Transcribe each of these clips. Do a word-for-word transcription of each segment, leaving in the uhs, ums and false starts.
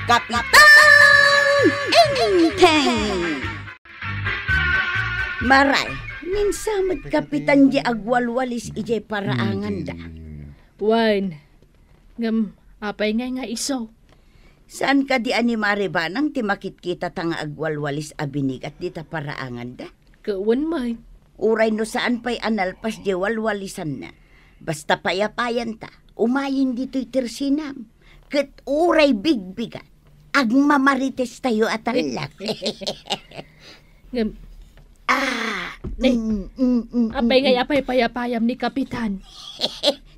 Kapitan Enteng! Maray, ninsamet Kapitan di agwalwalis idiay paraanganda. Wen, ngem apay ngay nga isu? Saan kadi a ni Mari Banang ti makitkitata nga agwalwalis a binigat dita paraanganda? Ket wen met. Uray no saan pay a nalpas di walwalisanna, basta payapayanta, umayen ditoy tersinam. Ket uray bigbigat, agmamaritestayo a tallak. Ngem, ah, ne, mm, mm, mm, apay mm, ngay mm. Apay payapayam ni Kapitan?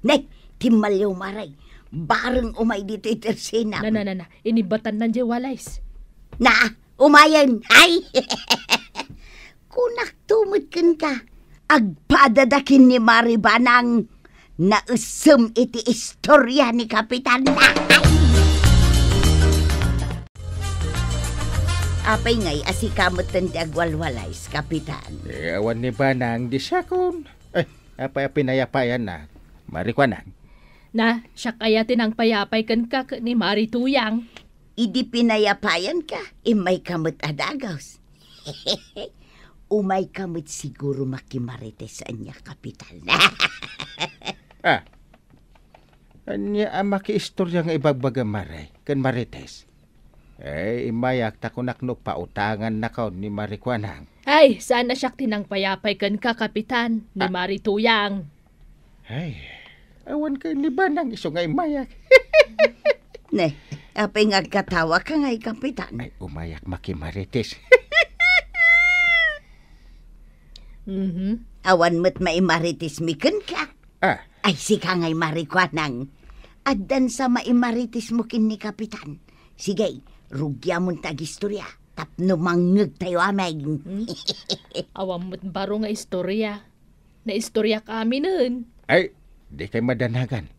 Ne, timmaliw, Maray. Bareng umay ditoy tersinam. Na, na, na, na. Inibatan nan di walais. Na, umayen. Ay! Kunak to met kenka, agpadada ken ni Mari Banang, naessem iti istoria ni Kapitan. Apay ngay a sika metten ti agwalwalais, Kapitan? Eh, awan ni Banang, di siakon. Eh, apay a pinayapayanna, Mari Kuanang? Na, siak aya ti nangpayapay kenka ken ni Mari Tuyang. Idi pinayapayanka, immayka met a dagus. Umayka met siguro makimarites ania, Kapitan. Ah. Ania a makiistoria nga ibagbagam, Mari, ken Marites? Eh, immayak ta kunak no pautangannakon ni Mari Kuanang. Ay, saan a siak ti nangpayapay kenka, Kapitan, ni Ah. Mari Tuyang. Ay, awan ken ni Banang isu nga immayak. Ne, apay nga agkatawaka ngay, Kapitan? Ay, umayak makimarites. Mhm. Awan met maimarites mi kenka. Ah. Ay, sika ngay, Mari Kuanang. Addan sa maimarites mo ken ni Kapitan. Sige, rugiamon ta agistoria tapno mangngegtayo amin. Hmm? Awan met baro nga istoria. Naistoriak aminen. Ay, dikay madanagan.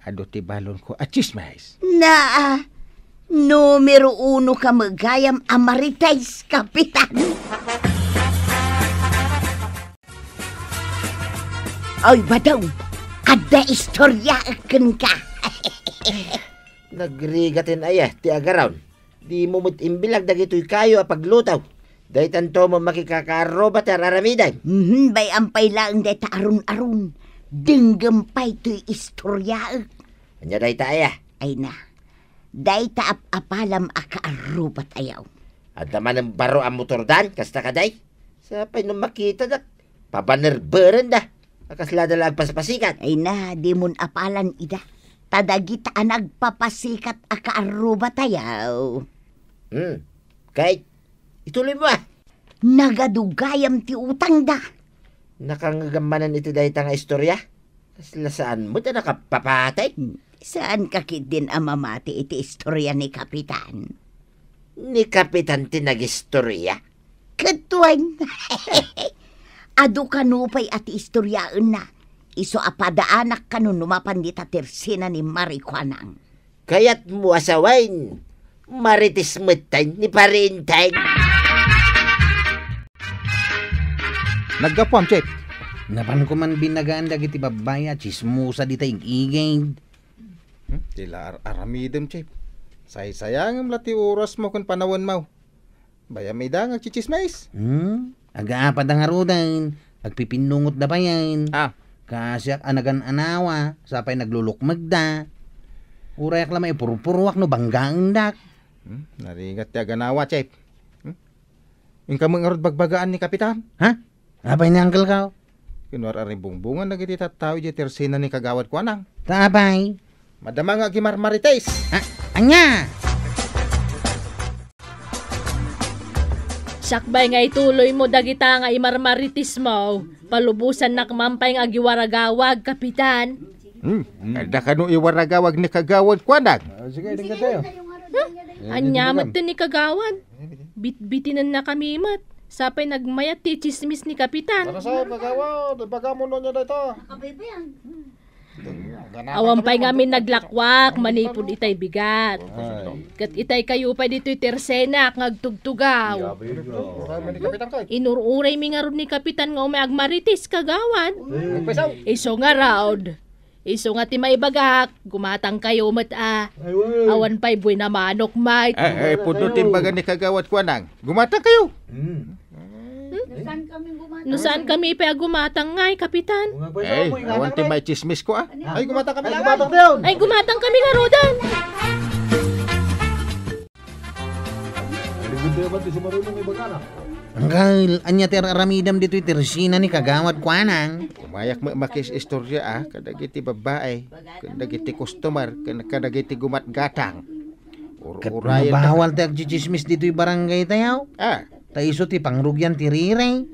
Adu ti balonko a tsismis. Naa, numero uno ka met gayam a marites, Kapitan. Oy, Badong, adda istoriaek kenka. Nagrigaten aya ti agarawon. Dimo met imbilag dagitoy kayo a paglutaw. Daytanto met makikakaarruba ti ar-aramidem. Mhm, bay-am pay laeng dayta arun-arun. Denggem pay toy istoriaek. Ania dayta aya? Ay na, dayta ap-apalam a kaarrubat ayaw. Adda manen baro a motordan, kasta kadi? Sapay no makitadak, pabanerberenda. A kaslada la agpasipasikat. Ay na, dimon apalan ida. Ta dagita a nagpapasikat a kaarrubatayo. Hmm. Kay, ituloy mo, ah. Nagadu gayam ti utangda. Nakangngegam manen iti dayta nga istoria? Kasla saan met a nakapapatay? Hmm. Saanka ketdin a mamati iti istoria ni Kapitan? Ni Kapitan ti nagistoria? Ket wen, adu kano pay a ti istoriaenna, isu a padaanak kano no mapan dita tersena ni Mari Kuanang. Kayatmo a sawen, marites metten ni Pari Enteng. Naggapuam, Chief. Napanko man binagaan dagiti babbai a tsismosa dita ig-igid. Hmm, ti la ar-, aramidem, Chief. Saysayangem la ti orasmo ken panawenmo. Bay-am ida nga agtsitsismis. Hmm? Agaapatda ngaruden, agpipinnungotda payen. Ah. Kasiak a nagan-anawa, sapay naglulukmegda. Urayak la maipurpuruak no banggaendak. Hmm? Narigat ti aganawa, Chief. Hmm? Inka met ngarud bagbagaan ni Kapitan? Ha? Apay ni Uncle Kao? Kinwar-ari bungbungan dagiti tattao idiay tersena ni Kagawad Kuanang. Ta apay? Madama nga agimarmarites. Ah, ania? Sakbay nga ituloymo dagita nga imarmaritismo, palubosannak man pay nga agiwaragawag, Kapitan. Hmm, adda kano iwaragawag ni Kagawad Kuanang? Ah, sige, denggan tayo. Huh? Ania met ni Kagawad? Bitbitinennakami met. Sapay nagmayat ti tsismis ni Kapitan. Tara, sa, Kagawad, ibagam no ania dayta. Awan pay ngamin naglakwak manipud itay bigat. Ay. Ket itay kayo pay ditoy tersenak nga agtugtugaw. Ay, ni Kapitan kay. Inur-uraymi ngarud ni Kapitan nga umay agmarites, Kagawad. Ay. Isu ngarud, Isu nga ti maibagak, gumatangkayo met a. Ay, wa. Awan pay buin a manok, Mike. Eh, eh, pudno ti imbaga ni Kagawad Kuanang. Gumatangkayo. Hmm. No saan kami pay a gumatang ngay, Kapitan? Ay, awan ti maitsismis ko, ah. Ay, gumatang kami. Ay, gumatang tayo. Ay, gumatang kami ngaruden. Ligud tayo ba ti sumarunong ibagana? Anggal, ania ti ar-aramidem ditoy tersina ni Kagawad Kuanang? Umayak met makis-istorya, ah, kadagiti babbai, ken dagiti customer, ken kadagiti gumatgatang. Ur-, ket urayen ta. Bawal ti agtsitsismis ditoy barangay tayo. Ah. Ta isu ti pangrugian ti riri.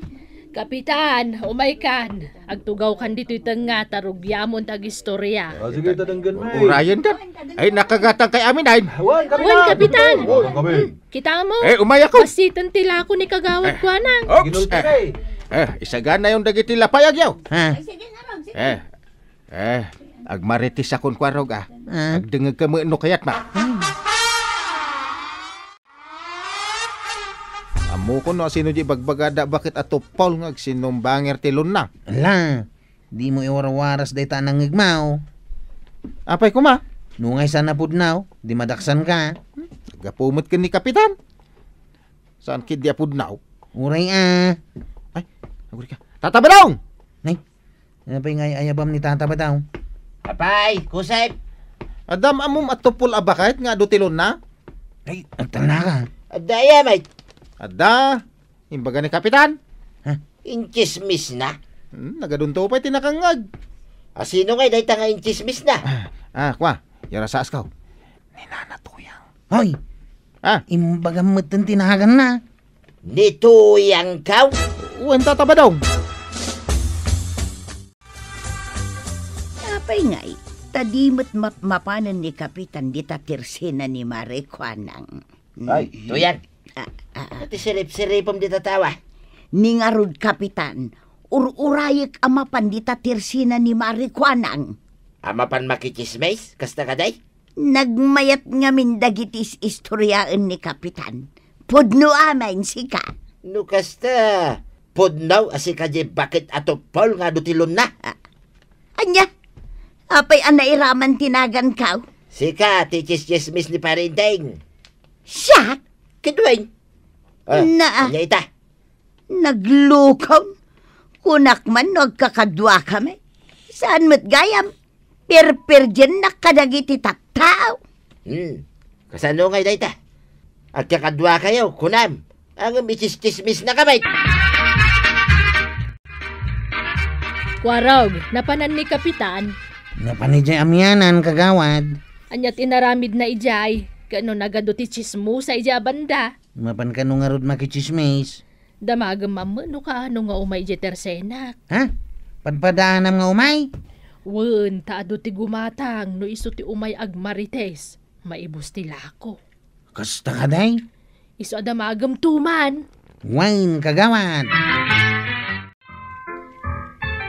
Kapitan, umaykan. Agtugawkan ditoy tengnga ta rugiamon ti agistorya. Ah, sige, ta denggen, May. Urayen ta. Ay, nakagatang kay amin, ay. Wen, Wen, Kapitan. Kapitan. Wen, kami. Kita mo? Eh, umayakon. Basiten ti lako ni Kagawad Kuanang. Oops. Ginulti, eh. Eh, isaganayon dagiti lapayag yaw. Ha? Ay, sige, Narong, sige. Eh, Eh, agmarites a kunkuarog, ah. Ah. Agdengngeg ka met no kayat, ma. Ammokon no asino di bagbagada baket a tuppol nga agsinumbangir ti lonna. Ala, di mo iwarwaras dayta a nangngegmaw. Apay koma? No ngay saan a pudnaw, di madaksan ka. Gapu met ken ni Kapitan. Saan ketdi a pudnaw? Uray, ah. Ay, aguri ka. Tata Badong! Nay, Apay nga ay-ayabam ni Tata Badong? Apay, Kusep! Adda ammom a tuppol a baket nga adu ti lonna? Ay, agtalna ka. Adda aya, mate? Adda. Imbaga ni Kapitan. Ha? Intsismisna? Hmm, nagadunto pay ti nakangngeg. Asino ngay dayta nga intsismisna? Ah, ah, kua, yarasaas kaw. Ni Nana Tuyang. Hoy! Ah? Imbagam metten ti naganna. Ni Tuyang kaw? Wen, Tata Badong. Apay ngay, ta di met mapmapanen ni Kapitan dita tersina ni Mare Kuanang. Ay, Tuyang. Ah, ah, ah. Ti sirip-siripem dita tawa. Ni ngarud, Kapitan, ur-urayek a mapan dita tersina ni Mare Kuanang. A mapan makitsismis? Kasta kadi? Nagmayat ngamin dagiti is-istoriaen ni Kapitan. Pudno amin, sika. No kasta, pudno a sika diay baket a tuppol nga adu ti lonna. Ah, ania? Apay a nairaman ti nagankaw? Sika ti tsistsismis ni Pare Enteng. Siak? Ket wen. Ah, na, ania ita? Naglukaw. Kunak man no agkakaduakami. Saan met gayam? Pirpirdiennak kadagiti tattao. Hmm. Kasano ngay dayta? Agkakaduakayo, kunam. Ngem itsistsismisnakami. Kuarog, napanan ni Kapitan. Napan idiay amianan, kagawad. Ania ti inaramidna idiay? Ket no nagadu ti tsismosa idiay a banda? Mapan kano ngarud makitsismis? Damagem mamano kaano nga umay idiay tersenak. Ha? Padpadaanam nga umay? Wen, ta adu ti gumatang no isu ti umay agmarites. Maibus ti lako. Kasta kadi? Isu a damagem tuman. Wen, kagawad.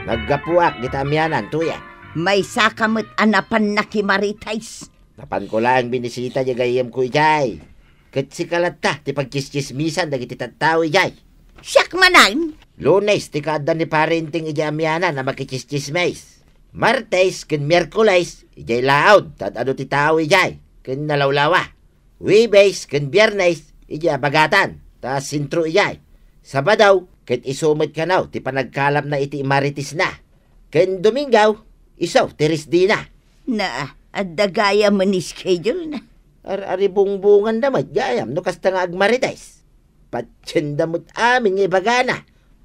Naggapuak dita amianan, Tuyang. Maysaka met a napan nakimarites. Napanko laeng binisita diay gayyemko idiay. Ket sika latta ti pagtsistsismisan dagiti tattao idiay. Siak manen? Lunes ti kaadda ni Pare Enteng idiay amianan a makitsistsismis. Martes ken Mierkules, idiay laud, ta ad-adu ti tao idiay, ken nalawlawa. Huebes ken Biernes, idiay abagatan, ta sentro idiay. Sabado, ket isu met kano ti panagkalapna iti maritesna. Ken Domingo, isu ti resdena. Na, adda gayam nga schedule na. Ar-, aribungbunganda met gayam no kasta nga agmarites. Patienda met amin nga ibagana.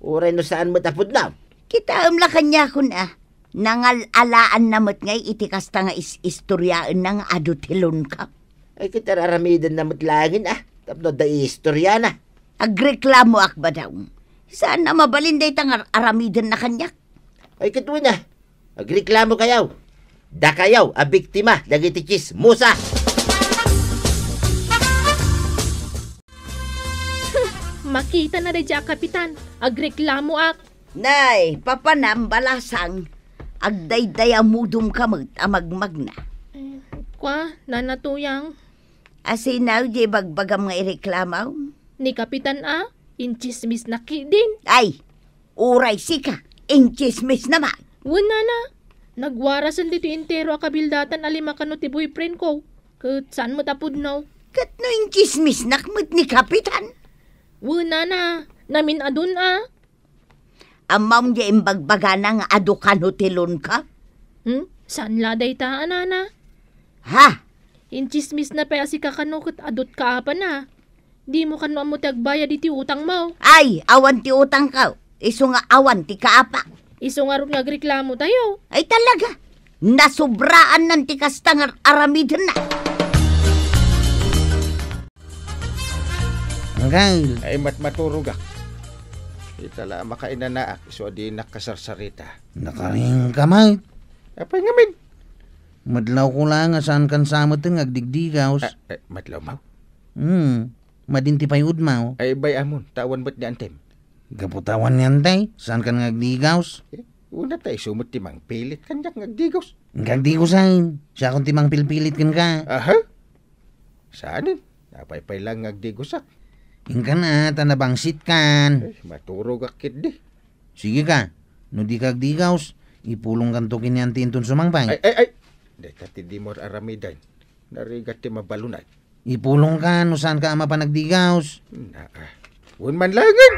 Uray no saan met a pudno. Kitaem la kaniakon a. Nangal-alaanna met ngay iti kasta nga is-istoriaenna nga adu ti longko. Ay, ket ar-aramidenna met laengen a. Tapno adda iistoriana. Agreklamoak, Badong. Saan a mabalin dayta nga ar-aramidenna kaniak. Ay, ket wen a. Agreklamokayo. Dakayo a biktima dagiti tsismosa. Makitana daydiay a kapitan. Agreklamoak. Nay, papanam, balasang. Agdaydayamudom ka met a magmagna. Eh, kua, Nana Tuyang. Asino diay bagbagam nga ireklamo? Ni Kapitan a, intsismisna ketdin. Ay, uray sika, intsismisna man. Wen, Nana. Nagwarasen ditoy entero a kabildatan a lima kano ti boyfriend ko, ket saan met a pudno. Ket no intsismisnak met ni Kapitan? Wen, nana, namin-adun a. Ammom diay imbagbagana nga adu kano ti loan-ko? Hmm? Saan la dayta, a nana? Ha? Intsismisna pay a sika kano ket adut kaapana. Dimo kano ammo ti agbayad iti utangmo? Ay, awan ti utangko. Isu nga awan ti kaapak. Isu ngarud nga agreklamo tayo. Ay, talaga. Nasubraannan ti kasta nga ar-aramidenna. Anggail. Ay, mat-, maturogak. Ita la, makainanaak, isu a dinak kasarsarita. Nakaringka met. Apay ngamin? Madlawko la nga saankan sa metten nga agdigdigaws. Ah, eh, madlawmaw? Hmm, madi ti payudmaw. Ay, bay-amon, ta awan met ni antem. Gapu ta awan ni antay, saankan nga agdigaws? Eh, una ta isu met ti mangpilit kaniak nga agdigaws. Inka agdigaws, ay. Siakon ti mangpilpilit kenka. Aha? Saanen? Apay pay laeng nga agdigasak? Inka na, ta nabangsitkan. Ay, maturogak ketdi. Sige ka, no dika agdigaws, ipulongkanto ken ni anti inton sumangpay. Ay, ay, ay! Dayta ti dimo ar-aramiden. Narigat ti mabalunay. Ipulongka no saanka a mapan agdigaws. Naa. Wen man laengen!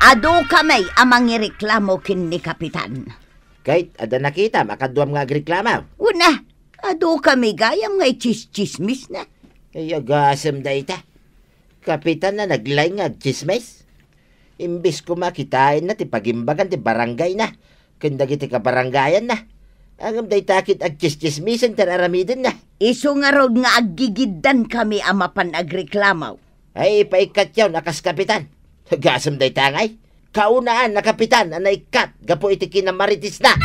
Adu kami a mangireklamo ken ni Kapitan. Ket adda nakitam a kaduam nga agreklamo? Wen a, adu kami gayam nga itsistsismisna. Ay, agasem dayta. Kapitan a naglaing nga agtsismis. Imbes koma kitaenna ti pagimbagan ti barangayna ken dagiti kabarangayanna, ngem dayta ket agtsistsismisen ti ar-aramidenna. Isu ngarud nga aggigiddan kami a mapan agreklamo. Ay, paikkatyon a kas kapitan. Agasem dayta ngay. Kaunaan a kapitan a naikkat gapu iti kinamaritisna.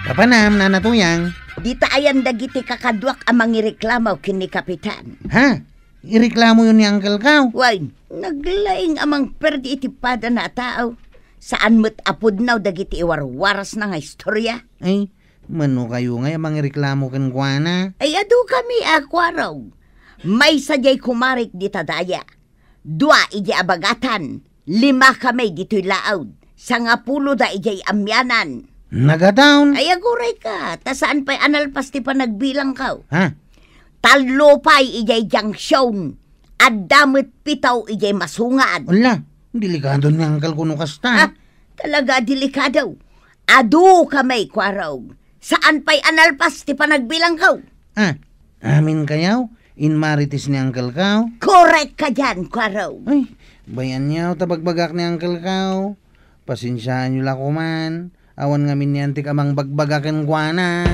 Papanam, Nana Tuyang. Dita ayan dagiti kakaduak a mangireklamo ken ni Kapitan. Ha? Ireklamoyo ni Uncle Kao? Wen, naglaing a mangperdi iti padana a tao. Saan met a pudno dagiti iwarwarasna nga istoria. Ay, mano kayo ngay a mangireklamo kenkuana? Ay, adu kami a kuarog. Maysa diay kumarik dita daya. Dua idiay abagatan, lima kami ditoy laud, sangapulo da idiay amianan. Nagadawn? Ay, aguray ka, ta saan pay a nalpas ti panagbilangko. Ha? Tallo pay idiay junction, adda met pito idiay masungad. Ala, delikado ni Uncle kuno kasta. Ha? Talaga delikado. Adu kami, kuarog. Saan pay a nalpas ti panagbilangko. Ah, amin kayaw? Inmarites ni Uncle Kao? Korek ka diyan, kuarog. Ay, bayanyaw ta bagbagak ni Uncle Kao. Pasensiaanyo la koman. Awan ngamin ni Antik a mangbagbaga kenkuana.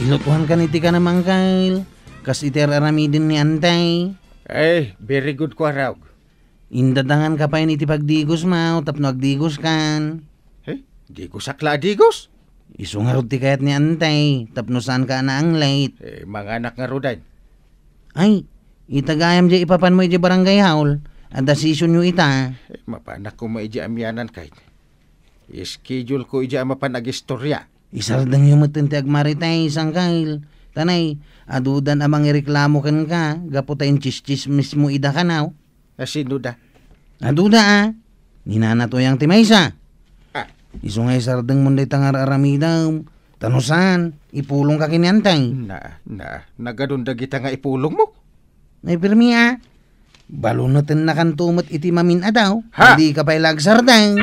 Ilutuan kan iti kanam, Uncle. Kas iti ar-aramiden ni Antay. Ay, very good, kuarog. Indadangan ka pay iti pagdigosmaw tapno agdigoskan. Eh, digosak la a digos? Isu ngarud ti kayat ni Antay tapno saanka a naanglit. Eh, manganak ngaruden. Ay, ita gayam diay ipapanmo idiay barangay hall. Adda sessionyo ita. Eh, mapanak koma idiay amianan kayat. I-schedule ko idiay a mapan agistoria. Isardengyo metten ti agmarites, Uncle. Ta nay, adudan a mangireklamo kenka gapu ta intsistsismismo ida kanaw. A sino da? Aduda a. Ni Nana Tuyang ti maysa. Ah. Isu nga isardengmon dayta nga ar-aramidem. Ta no saan, ipulongka ken ni Antay. Na, na, nagadun dagita nga ipulongmo? Nay, pirmi a. Balunetennakanto met iti mamin-adaw. Ha? Dika pay la agsardeng.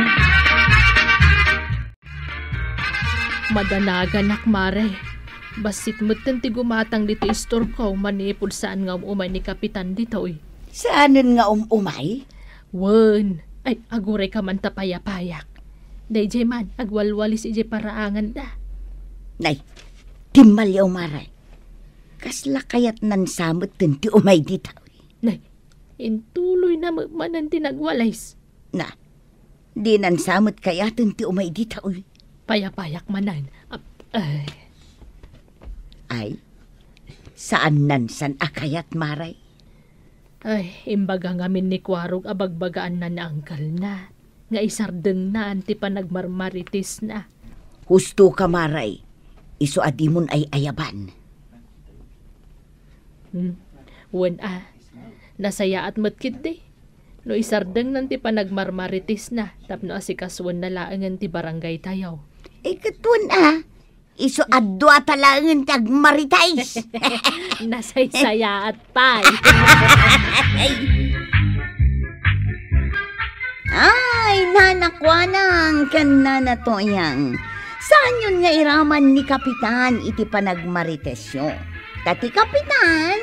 Madanaganak, Mare. Bassit metten ti gumatang ditoy istorko manipud saan nga um-umay ni Kapitan ditoy. Saanen nga um-umay? Wen, ay, aguray ka man ta payapayak. Daydiay man, agwalwalis idiay paraanganda. Nay, timmaliaw, Mare. Kasla kayatnan sa metten ti umay ditoy. Nay, intuloyna met manen ti nagwalis. Na, dinan sa met kayaten ti umay ditoy. Payapayak manen. Ap-, ay. Ay, saannan san a kayat, Mare? Ay, imbaga ngamin ni Kuarog a bagbagaanna ni uncle-na nga isardengna ti panagmarmaritisna. Husto ka, Mare. Isu a dimon ay-ayaban. Hmm. Wen a, Nasayaat met ketdi no isardengnan ti panagmarmaritisna tapno asikasoenna laengen ti barangaytayo. Eh, ket wen a, isu a duata laengen ti agmarites. Nasaysayaat pay. Ay, nana Kuanang ken nana Toyang, saanyon nga iraman ni Kapitan iti panagmaritesyo. Ta ti Kapitan,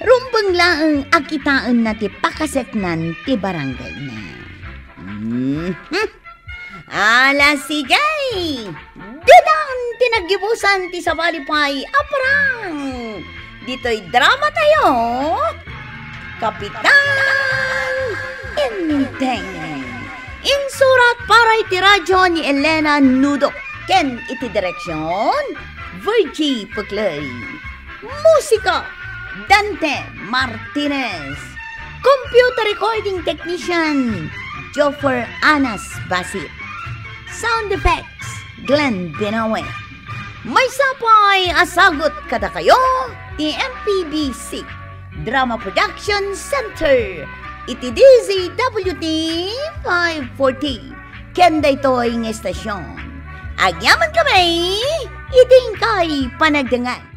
rumbeng laeng a kitaenna ti pakaseknan ti barangayna. Mhm. Ala, sige! Ditan ti naggibusan ti sabali pay a parang! Ditoy dramatayo, Kapitan Enteng. Insurat para iti radyo ni Elena Nudo ken iti direksyon, Virgie Puclay. Musika, Dante Martinez. Computer recording technician, Joffer Anas Basit. Sound effects, Glenn Binawe. Maysa pay a sagut kadakayo ti M P B C Drama Production Center iti D Z W T five forty ken daytoy nga estasyon. Agyaman kami iti inkay panagdangan.